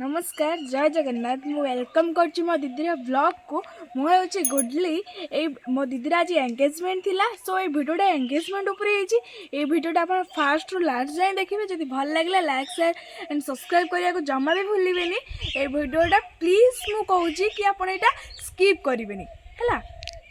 ନମସ୍କାର, ଜୟ ଜଗନ୍ନାଥ। ମୁଁ welcome କରୁଛି ମୋ ଦିଦିର ବ୍ଲଗ୍କୁ। ମୁଁ ହେଉଛି ଗୁଡଲି। ଏଇ ମୋ ଦିଦିର ଆଜି ଏଙ୍ଗେଜମେଣ୍ଟ ଥିଲା। ସୋ ଏଇ ଭିଡ଼ିଓଟା ଏଙ୍ଗେଜମେଣ୍ଟ ଉପରେ ହେଇଛି। ଏଇ ଭିଡ଼ିଓଟା ଆପଣ ଫାଷ୍ଟରୁ ଲାଷ୍ଟ ଯାଏଁ ଦେଖିବେ। ଯଦି ଭଲ ଲାଗିଲା, ଲାଇକ୍, ସେୟାର ଆଣ୍ଡ ସବସ୍କ୍ରାଇବ୍ କରିବାକୁ ଜମା ବି ଭୁଲିବେନି। ଏଇ ଭିଡ଼ିଓଟା ପ୍ଲିଜ୍ ମୁଁ କହୁଛି କି ଆପଣ ଏଇଟା ସ୍କିପ୍ କରିବେନି। ହେଲା,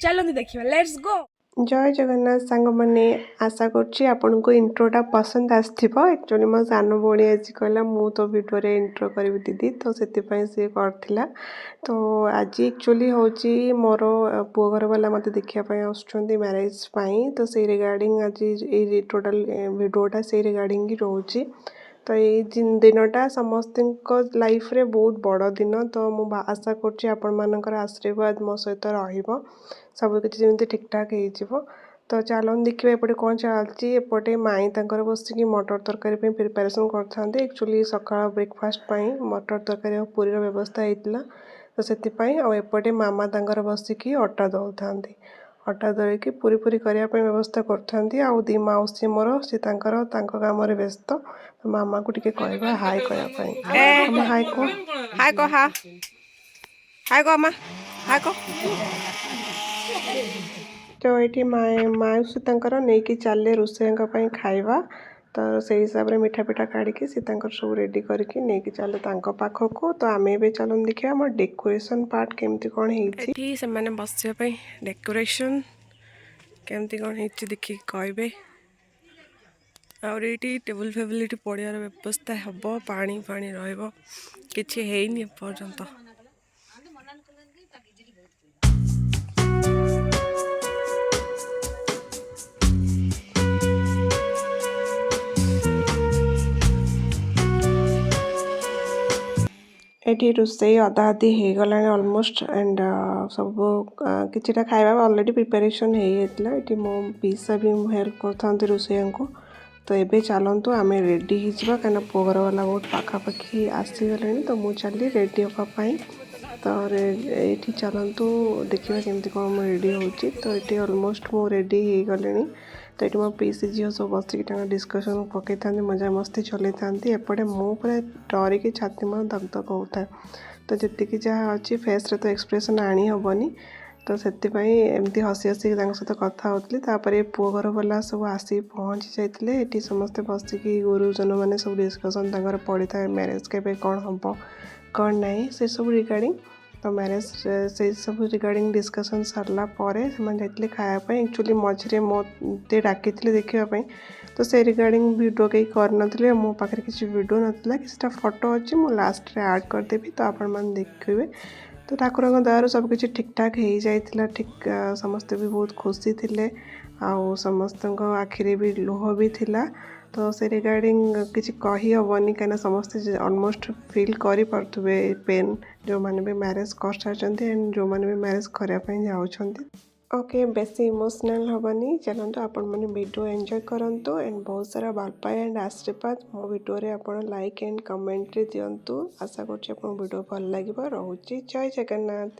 ଚାଲନ୍ତୁ ଦେଖିବା। Let's go. ଜୟ ଜଗନ୍ନାଥ ସାଙ୍ଗମାନେ। ଆଶା କରୁଛି ଆପଣଙ୍କୁ ଇଣ୍ଟ୍ରୋଟା ପସନ୍ଦ ଆସିଥିବ। ଆକ୍ଚୁଆଲି ମୋ ସାନ ଭଉଣୀ ଆଜି କହିଲା, ମୁଁ ତୋ ଭିଡ଼ିଓରେ ଇଣ୍ଟ୍ରୋ କରିବି ଦିଦି, ତ ସେଥିପାଇଁ ସିଏ କରିଥିଲା। ତ ଆଜି ଆକ୍ଚୁଆଲି ହେଉଛି ମୋର ପୁଅ ଘର ବାଲା ମୋତେ ଦେଖିବା ପାଇଁ ଆସୁଛନ୍ତି ମ୍ୟାରେଜ୍ ପାଇଁ। ତ ସେଇ ରିଗାର୍ଡ଼ିଂ ଆଜି ଏଇ ଟୋଟାଲ୍ ଭିଡ଼ିଓଟା ସେଇ ରିଗାର୍ଡ଼ିଂ ହିଁ ରହୁଛି। ତ ଏଇ ଦିନଟା ସମସ୍ତଙ୍କ ଲାଇଫ୍ରେ ବହୁତ ବଡ଼ ଦିନ। ତ ମୁଁ ଆଶା କରୁଛି ଆପଣମାନଙ୍କର ଆଶୀର୍ବାଦ ମୋ ସହିତ ରହିବ, ସବୁକିଛି ଯେମିତି ଠିକ୍ଠାକ୍ ହେଇଯିବ। ତ ଚାଲନ୍ତୁ ଦେଖିବା ଏପଟେ କ'ଣ ଚାଲିଛି। ଏପଟେ ମାଇଁ ତାଙ୍କର ବସିକି ମଟର ତରକାରୀ ପାଇଁ ପ୍ରିପାରେସନ୍ କରିଥାନ୍ତି। ଆକ୍ଚୁଆଲି ସକାଳ ବ୍ରେକଫାଷ୍ଟ ପାଇଁ ମଟର ତରକାରୀ ଆଉ ପୁରୀର ବ୍ୟବସ୍ଥା ହେଇଥିଲା, ତ ସେଥିପାଇଁ। ଆଉ ଏପଟେ ମାମା ତାଙ୍କର ବସିକି ଅଟା ଦଳୁଥାନ୍ତି। ଅଟା ଦଳିକି ପୁରୀ ଫୁରୀ କରିବା ପାଇଁ ବ୍ୟବସ୍ଥା କରୁଥାନ୍ତି। ଆଉ ଦି ମାଉସୀ ମୋର, ସେ ତାଙ୍କର ତାଙ୍କ କାମରେ ବ୍ୟସ୍ତ। ତ ମାମାକୁ ଟିକେ କହିବା ହାଇ କହିବା ପାଇଁ। ମାମା, ହାଇ କୁହ। ହାଇ କହ, ହା ହାଇ କହ ମା, ହାଇ କହ। ତ ଏଇଠି ମାଉସୀ ତାଙ୍କର ନେଇକି ଚାଲିଲେ ରୋଷେଇଙ୍କ ପାଇଁ ଖାଇବା। ତ ସେଇ ହିସାବରେ ମିଠା ପିଠା କାଢ଼ିକି ସେ ତାଙ୍କର ସବୁ ରେଡ଼ି କରିକି ନେଇକି ଚାଲିଲେ ତାଙ୍କ ପାଖକୁ। ତ ଆମେ ଏବେ ଚାଲନ୍ତୁ ଦେଖିବା ଆମ ଡେକୋରେସନ୍ ପାର୍ଟ କେମିତି କ'ଣ ହେଇଛି। ଏଠି ସେମାନେ ବସିବା ପାଇଁ ଡେକୋରେସନ୍ କେମିତି କ'ଣ ହେଇଛି ଦେଖିକି କହିବେ। ଆହୁରି ଏଇଠି ଟେବୁଲ୍ ଫେବୁଲ୍ ଏଇଠି ପଡ଼ିବାର ବ୍ୟବସ୍ଥା ହେବ, ପାଣି ଫାଣି ରହିବ। କିଛି ହେଇନି ଏପର୍ଯ୍ୟନ୍ତ। ଏଠି ରୋଷେଇ ଅଧା ଅଧି ହେଇଗଲାଣି ଅଲମୋଷ୍ଟ ଆଣ୍ଡ ସବୁ କିଛିଟା ଖାଇବା ଅଲରେଡ଼ି ପ୍ରିପାରେସନ୍ ହେଇଯାଇଥିଲା। ଏଠି ମୋ ପିଇସା ବି ହେଲ୍ପ କରିଥାନ୍ତି ରୋଷେଇଆଙ୍କୁ। ତ ଏବେ ଚାଲନ୍ତୁ ଆମେ ରେଡ଼ି ହେଇଯିବା, କାହିଁକିନା ପୁଅ ଘର ବାଲା ବହୁତ ପାଖାପାଖି ଆସିଗଲେଣି। ତ ମୁଁ ଚାଲିଲି ରେଡ଼ି ହେବା ପାଇଁ। ତ ଏଇଠି ଚାଲନ୍ତୁ ଦେଖିବା କେମିତି କ'ଣ ମୁଁ ରେଡ଼ି ହେଉଛି। ତ ଏଠି ଅଲମୋଷ୍ଟ ମୁଁ ରେଡ଼ି ହେଇଗଲିଣି। ତ ଏଠି ମୋ ପିଇସି ଝିଅ ସବୁ ବସିକି ତାଙ୍କ ଡିସ୍କସନ୍ ପକେଇଥାନ୍ତି, ମଜାମସ୍ତି ଚଲେଇଥାନ୍ତି। ଏପଟେ ମୁଁ ପୁରା ଡରିକି ଛାତି ମୋର ଧକ ଧକ ହେଉଥାଏ। ତ ଯେତିକି ଯାହା ଅଛି, ଫେସ୍ରେ ତ ଏକ୍ସପ୍ରେସନ୍ ଆଣି ହେବନି, ତ ସେଥିପାଇଁ ଏମିତି ହସି ହସିକି ତାଙ୍କ ସହିତ କଥା ହେଉଥିଲି। ତାପରେ ପୁଅ ଘର ବାଲା ସବୁ ଆସିକି ପହଞ୍ଚି ଯାଇଥିଲେ। ଏଠି ସମସ୍ତେ ବସିକି ଗୁରୁଜନମାନେ ସବୁ ଡିସ୍କସନ୍ ତାଙ୍କର ପଡ଼ିଥାଏ, ମ୍ୟାରେଜ୍ କେବେ କ'ଣ ହେବ କ'ଣ ନାହିଁ ସେସବୁ ରିଗାର୍ଡ଼ିଂ। ତ ମ୍ୟାରେଜ୍ ସେଇ ସବୁ ରିଗାର୍ଡ଼ିଂ ଡିସ୍କସନ୍ ସରିଲା ପରେ ସେମାନେ ଯାଇଥିଲେ ଖାଇବା ପାଇଁ। ଆକ୍ଚୁଆଲି ମଝିରେ ମୋତେ ଡାକିଥିଲେ ଦେଖିବା ପାଇଁ, ତ ସେ ରିଗାର୍ଡ଼ିଂ ଭିଡ଼ିଓ କେହି କରିନଥିଲେ। ମୋ ପାଖରେ କିଛି ଭିଡ଼ିଓ ନଥିଲା। କିଛିଟା ଫଟୋ ଅଛି, ମୁଁ ଲାଷ୍ଟରେ ଆଡ଼୍ କରିଦେବି, ତ ଆପଣମାନେ ଦେଖିବେ। ତ ଠାକୁରଙ୍କ ଦୟାରୁ ସବୁକିଛି ଠିକ୍ଠାକ୍ ହେଇଯାଇଥିଲା। ଠିକ୍, ସମସ୍ତେ ବି ବହୁତ ଖୁସି ଥିଲେ ଆଉ ସମସ୍ତଙ୍କ ଆଖିରେ ବି ଲୁହ ବି ଥିଲା। ତ ସେ ରିଗାର୍ଡ଼ିଂ କିଛି କହିହେବନି, କାହିଁକିନା ସମସ୍ତେ ଅଲମୋଷ୍ଟ ଫିଲ୍ କରିପାରୁଥିବେ ପେନ୍, ଯେଉଁମାନେ ବି ମ୍ୟାରେଜ୍ କରିସାରିଛନ୍ତି ଆଣ୍ଡ ଯେଉଁମାନେ ବି ମ୍ୟାରେଜ୍ କରିବା ପାଇଁ ଯାଉଛନ୍ତି। ଓକେ, ବେଶୀ ଇମୋସନାଲ୍ ହେବନି। ଚାଲନ୍ତୁ, ଆପଣମାନେ ଭିଡ଼ିଓ ଏନ୍ଜୟ କରନ୍ତୁ ଆଣ୍ଡ ବହୁତ ସାରା ଭଲ ପାଇବା ଆଣ୍ଡ ଆଶୀର୍ବାଦ ମୋ ଭିଡ଼ିଓରେ ଆପଣ ଲାଇକ୍ ଆଣ୍ଡ କମେଣ୍ଟରେ ଦିଅନ୍ତୁ। ଆଶା କରୁଛି ଆପଣଙ୍କୁ ଭିଡ଼ିଓ ଭଲ ଲାଗିବ। ରହୁଛି, ଜୟ ଜଗନ୍ନାଥ।